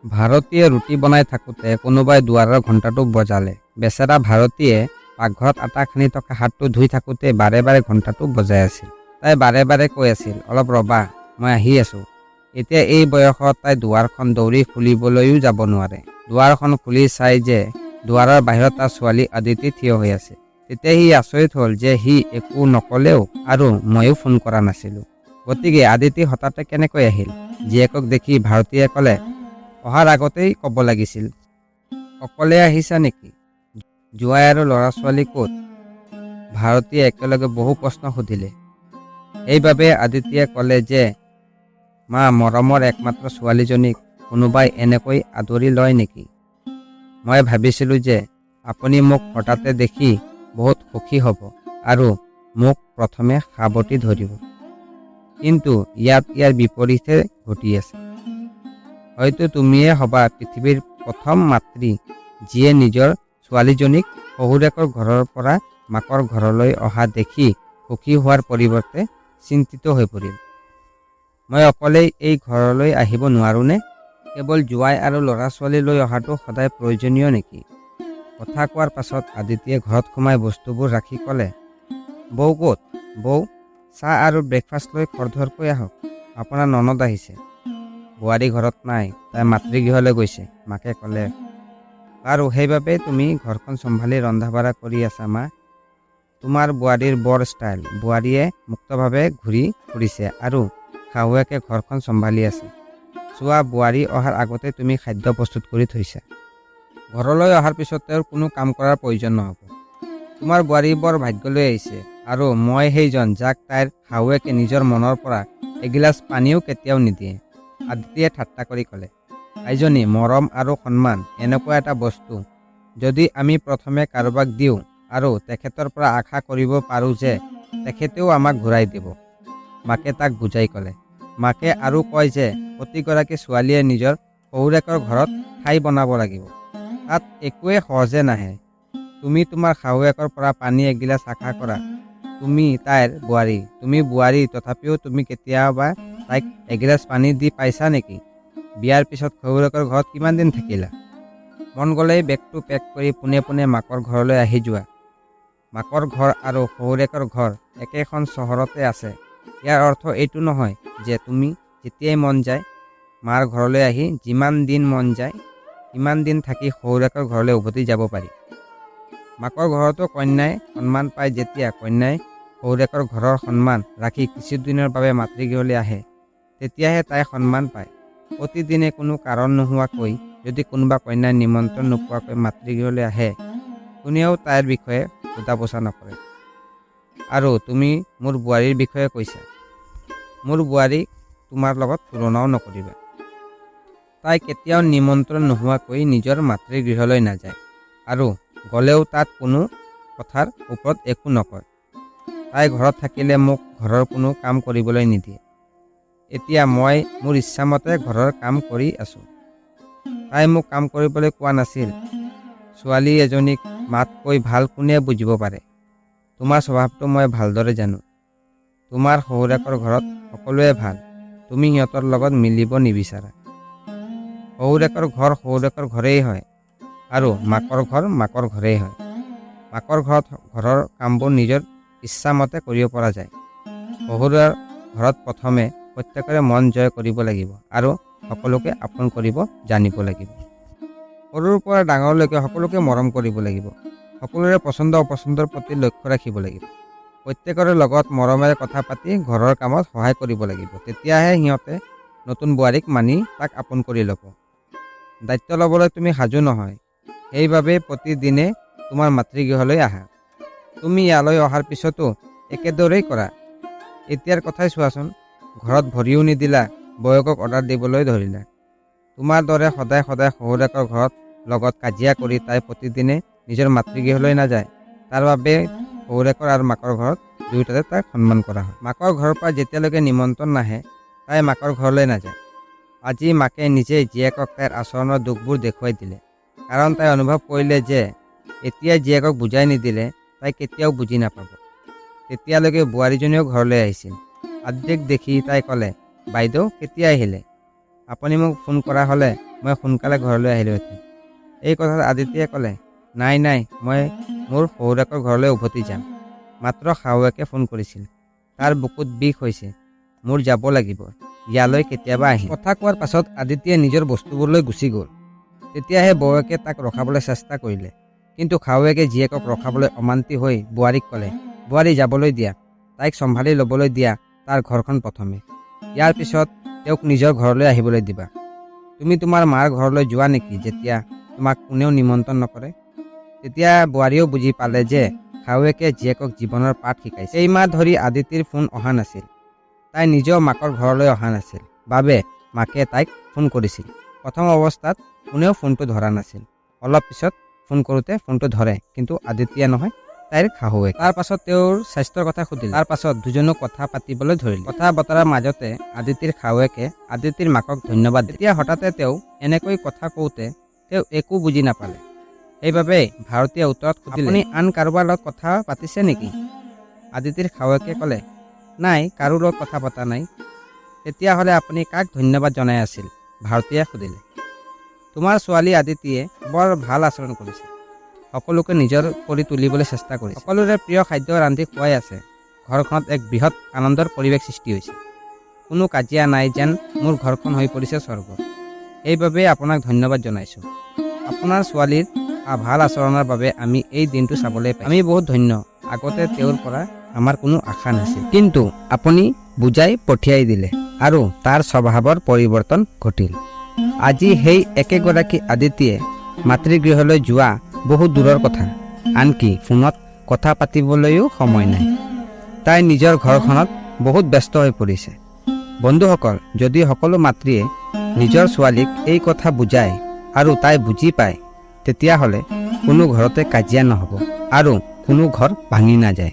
ভাৰতীয়ে ৰুটি বনাই থাকোঁতে কোনোবাই দুৱাৰৰ ঘণ্টাটো বজালে। বেচেৰা ভাৰতীয়ে পাকঘৰত আটা খানি থকা হাতটো ধুই থাকোঁতে বাৰে বাৰে ঘণ্টাটো বজাই আছিল। তাই বাৰে বাৰে কৈ আছিল, "অলপ ৰ'বা, মই আহি আছোঁ।" এতিয়া এই বয়সত তাই দুৱাৰখন দৌৰি খুলিবলৈও যাব নোৱাৰে। দুৱাৰখন খুলি চাই যে দুৱাৰৰ বাহিৰত তাৰ ছোৱালী অদিতি থিয় হৈ আছে। তেতিয়া সি আচৰিত হ'ল যে সি একো নক'লেও আৰু ময়ো ফোন কৰা নাছিলোঁ। গতিকে আদিতি হঠাতে কেনেকৈ আহিল? জীয়েকক দেখি ভাৰতীয়ে ক'লে, "অহাৰ আগতেই ক'ব লাগিছিল। অকলে আহিছা নেকি? জোঁৱাই আৰু ল'ৰা ছোৱালী ক'ত?" ভাৰতীয়ে একেলগে বহু প্ৰশ্ন সুধিলে। সেইবাবে আদিত্যই ক'লে যে, "মা, মৰমৰ একমাত্ৰ ছোৱালীজনীক কোনোবাই এনেকৈ আদৰি লয় নেকি? মই ভাবিছিলোঁ যে আপুনি মোক হঠাতে দেখি বহুত সুখী হ'ব আৰু মোক প্ৰথমে সাৱটি ধৰিব। কিন্তু ইয়াত ইয়াৰ বিপৰীতহে ঘটি আছে। হয়তো তুমিয়ে হ'বা পৃথিৱীৰ প্ৰথম মাতৃ, যিয়ে নিজৰ ছোৱালীজনীক শহুৰেকৰ ঘৰৰ পৰা মাকৰ ঘৰলৈ অহা দেখি সুখী হোৱাৰ পৰিৱৰ্তে চিন্তিত হৈ পৰিল। মই অকলেই এই ঘৰলৈ আহিব নোৱাৰোনে? কেৱল জোঁৱাই আৰু ল'ৰা ছোৱালী লৈ অহাটো সদায় প্ৰয়োজনীয় নেকি?" কথা কোৱাৰ পাছত আদিত্যই ঘৰত সোমাই বস্তুবোৰ ৰাখি ক'লে, "বৌ ক'ত? বৌ, চাহ আৰু ব্ৰেকফাষ্ট লৈ খৰধৰকৈ আহক। আপোনাৰ ননদ আহিছে।" "বোৱাৰী ঘৰত নাই, তাই মাতৃগৃহলৈ গৈছে," মাকে ক'লে। "বাৰু, সেইবাবেই তুমি ঘৰখন চম্ভালি ৰন্ধা বঢ়া কৰি আছা মা। তোমাৰ বোৱাৰীৰ বৰ ষ্টাইল। বোৱাৰীয়ে মুক্তভাৱে ঘূৰি ফুৰিছে আৰু শাহুৱেকে ঘৰখন চম্ভালি আছে। চোৱা, বোৱাৰী অহাৰ আগতে তুমি খাদ্য প্ৰস্তুত কৰি থৈছা। ঘৰলৈ অহাৰ পিছত তেওঁৰ কোনো কাম কৰাৰ প্ৰয়োজন নহ'ব। তোমাৰ বোৱাৰী বৰ ভাগ্যলৈ আহিছে আৰু মই সেইজন যাক তাইৰ শাহুৱেকে নিজৰ মনৰ পৰা এগিলাচ পানীও কেতিয়াও নিদিয়ে," আদিত্যই ঠাট্টা কৰি ক'লে। "আইজনী, মৰম আৰু সন্মান এনেকুৱা এটা বস্তু, যদি আমি প্ৰথমে কাৰোবাক দিওঁ আৰু তেখেতৰ পৰা আশা কৰিব পাৰোঁ যে তেখেতেও আমাক ঘূৰাই দিব," মাকে তাক বুজাই ক'লে। মাকে আৰু কয় যে প্ৰতিগৰাকী ছোৱালীয়ে নিজৰ শহুৰেকৰ ঘৰত ঠাই বনাব লাগিব। তাত একোৱেই সহজে নাহে। তুমি তোমাৰ শাহুৱেকৰ পৰা পানী এগিলাচ আশা কৰা। তুমি তাইৰ বোৱাৰী, তুমি বোৱাৰী, তথাপিও তুমি কেতিয়াবা তাইক এগিলাচ পানী দি পাইছা নেকি? বিয়াৰ পিছত শহুৰেকৰ ঘৰত কিমান দিন থাকিলা? মন গ'লেই বেগটো পেক কৰি পোনে পোনে মাকৰ ঘৰলৈ আহি যোৱা। মাকৰ ঘৰ আৰু শহুৰেকৰ ঘৰ একেখন চহৰতে আছে। ইয়াৰ অৰ্থ এইটো নহয় যে তুমি যেতিয়াই মন যায় মাৰ ঘৰলৈ আহি যিমান দিন মন যায় সিমান দিন থাকি শহুৰেকৰ ঘৰলৈ উভতি যাব পাৰি। মাকৰ ঘৰতো কন্যাই সন্মান পায়। যেতিয়া কন্যাই শহুৰেকৰ ঘৰৰ সন্মান ৰাখি কিছুদিনৰ বাবে মাতৃগৃহলৈ আহে, তেতিয়াহে তাই সন্মান পায়। প্ৰতিদিনে কোনো কাৰণ নোহোৱাকৈ যদি কোনোবা কন্যাই নিমন্ত্ৰণ নোপোৱাকৈ মাতৃগৃহলৈ আহে, কোনেও তাইৰ বিষয়ে সোধা পোছা নকৰে। আৰু তুমি মোৰ বোৱাৰীৰ বিষয়ে কৈছা? মোৰ বোৱাৰীক তোমাৰ লগত তুলনাও নকৰিবা। তাই কেতিয়াও নিমন্ত্ৰণ নোহোৱাকৈ নিজৰ মাতৃগৃহলৈ নাযায় আৰু গ'লেও তাত কোনো কথাৰ ওপৰত একো নকয়। তাই ঘৰত থাকিলে মোক ঘৰৰ কোনো কাম কৰিবলৈ নিদিয়ে। এতিয়া মই মোৰ ইচ্ছামতে ঘৰৰ কাম কৰি আছোঁ। তাই মোক কাম কৰিবলৈ কোৱা নাছিল। ছোৱালী এজনীক মাতকৈ ভাল কোনে বুজিব পাৰে? তোমাৰ স্বভাৱটো মই ভালদৰে জানো। তোমাৰ শহুৰেকৰ ঘৰত সকলোৱে ভাল, তুমি সিহঁতৰ লগত মিলিব নিবিচাৰা। শহুৰেকৰ ঘৰ শহুৰেকৰ ঘৰেই হয় আৰু মাকৰ ঘৰ মাকৰ ঘৰেই হয়। মাকৰ ঘৰত ঘৰৰ কামবোৰ নিজৰ ইচ্ছামতে কৰিব পৰা যায়। শহুৰৰ ঘৰত প্ৰথমে প্ৰত্যেকৰে মন জয় কৰিব লাগিব আৰু সকলোকে আপোন কৰিব জানিব লাগিব। সৰুৰ পৰা ডাঙৰলৈকে সকলোকে মৰম কৰিব লাগিব। সকলোৰে পচন্দ অপচন্দৰ প্ৰতি লক্ষ্য ৰাখিব লাগিব। প্ৰত্যেকৰে লগত মৰমেৰে কথা পাতি ঘৰৰ কামত সহায় কৰিব লাগিব। তেতিয়াহে সিহঁতে নতুন বোৱাৰীক মানি তাক আপোন কৰি ল'ব। দায়িত্ব ল'বলৈ তুমি সাজু নহয়, সেইবাবেই প্ৰতিদিনে তোমাৰ মাতৃগৃহলৈ আহা। তুমি ইয়ালৈ অহাৰ পিছতো একেদৰেই কৰা। এতিয়াৰ কথাই চোৱাচোন, ঘৰত ভৰিও নিদিলা, বৌয়েকক অৰ্ডাৰ দিবলৈ ধৰিলা। তোমাৰ দৰে সদায় সদায় শহুৰেকৰ ঘৰত লগত কাজিয়া কৰি তাই প্ৰতিদিনে নিজৰ মাতৃগৃহলৈ নাযায়। তাৰ বাবে শহুৰেকৰ আৰু মাকৰ ঘৰত দুয়োটাতে তাইক সন্মান কৰা হয়। মাকৰ ঘৰৰ পৰা যেতিয়ালৈকে নিমন্ত্ৰণ নাহে, তাই মাকৰ ঘৰলৈ নাযায়।" আজি মাকে নিজেই জীয়েকক তাইৰ আচৰণৰ দোষবোৰ দেখুৱাই দিলে, কাৰণ তাই অনুভৱ কৰিলে যে এতিয়া জীয়েকক বুজাই নিদিলে তাই কেতিয়াও বুজি নাপাব। তেতিয়ালৈকে বোৱাৰীজনীও ঘৰলৈ আহিছিল। আদিত্যক দেখি তাই ক'লে, "বাইদেউ, কেতিয়া আহিলে? আপুনি মোক ফোন কৰা হ'লে মই সোনকালে ঘৰলৈ আহিলোহেঁতেন। এই কথাত আদিতিয়ে ক'লে, নাই নাই, মই মোৰ শহুৰেকৰ ঘৰলৈ উভতি যাম। মাত্ৰ শাহুৱেকে ফোন কৰিছিল, তাৰ বুকুত বিষ হৈছে, মোৰ যাব লাগিব, ইয়ালৈ কেতিয়াবা আহিম। কথা কোৱাৰ পাছত আদিতিয়ে নিজৰ বস্তুবোৰ লৈ গুচি গ'ল। তেতিয়াহে বৌৱেকে তাক ৰখাবলৈ চেষ্টা কৰিলে, কিন্তু শাহুৱেকে জীয়েকক ৰখাবলৈ অমান্তি হৈ বোৱাৰীক ক'লে, বোৱাৰী যাবলৈ দিয়া, তাইক চম্ভালি ল'বলৈ দিয়া তাৰ ঘৰখন প্ৰথমে, ইয়াৰ পিছত তেওঁক নিজৰ ঘৰলৈ আহিবলৈ দিবা। তুমি তোমাৰ মাৰ ঘৰলৈ যোৱা নেকি যেতিয়া তোমাক কোনেও নিমন্ত্ৰণ নকৰে? তেতিয়া বোৱাৰীয়েও বুজি পালে যে শাহুৱেকে জীয়েকক জীৱনৰ পাঠ শিকাইছে। কেইমাহ ধৰি আদিতিৰ ফোন অহা নাছিল। তাই নিজেও মাকৰ ঘৰলৈ অহা নাছিল বাবে মাকে তাইক ফোন কৰিছিল। প্ৰথম অৱস্থাত কোনেও ফোনটো ধৰা নাছিল। অলপ পিছত ফোন কৰোঁতে ফোনটো ধৰে, কিন্তু আদিতিয়ে নহয়, তাইৰ শাহুৱেক। তাৰ পাছত তেওঁৰ স্বাস্থ্যৰ কথা সুধিলে। তাৰ পাছত দুজনো কথা পাতিবলৈ ধৰিলে। কথা বতৰাৰ মাজতে আদিতিৰ শাহুৱেকে আদিতিৰ মাকক ধন্যবাদ দিলে। তেতিয়া হঠাতে তেওঁ এনেকৈ কথা কওঁতে তেওঁ একো বুজি নাপালে। সেইবাবে ভাৰতীয়ে উত্তৰত সুধিলে, আপুনি আন কাৰোবাৰ লগত কথা পাতিছে নেকি? আদিতিৰ শাহুৱেকে ক'লে, নাই, কাৰো লগত কথা পতা নাই। তেতিয়াহ'লে আপুনি কাক ধন্যবাদ জনাই আছিল? ভাৰতীয়ে সুধিলে। তোমাৰ ছোৱালী আদিতিয়ে বৰ ভাল আচৰণ কৰিছে, সকলোকে নিজৰ কৰি তুলিবলৈ চেষ্টা কৰিছে, সকলোৰে প্ৰিয় খাদ্য ৰান্ধি খুৱাই আছে। ঘৰখনত এক বৃহৎ আনন্দৰ পৰিৱেশ সৃষ্টি হৈছে, কোনো কাজিয়া নাই, যেন মোৰ ঘৰখন হৈ পৰিছে স্বৰ্গ। সেইবাবেই আপোনাক ধন্যবাদ জনাইছোঁ। আপোনাৰ ছোৱালীৰ ভাল আচৰণৰ বাবে আমি এই দিনটো চাবলৈ পাইছোঁ। আমি বহুত ধন্য। আগতে তেওঁৰ পৰা আমাৰ কোনো আশা নাছিল, কিন্তু আপুনি বুজাই পঠিয়াই দিলে আৰু তাৰ স্বভাৱৰ পৰিৱৰ্তন ঘটিল। আজি সেই একেগৰাকী আদিতিয়ে মাতৃগৃহলৈ যোৱা বহু দূৰৰ কথা, আনকি ফোনত কথা পাতিবলৈও সময় নাই। তাই নিজৰ ঘৰখনত বহুত ব্যস্ত হৈ পৰিছে। বন্ধুসকল, যদি সকলো মাতৃয়ে নিজৰ ছোৱালীক এই কথা বুজায় আৰু তাই বুজি পায়, তেতিয়াহ'লে কোনো ঘৰতে কাজিয়া নহ'ব আৰু কোনো ঘৰ ভাঙি নাযায়।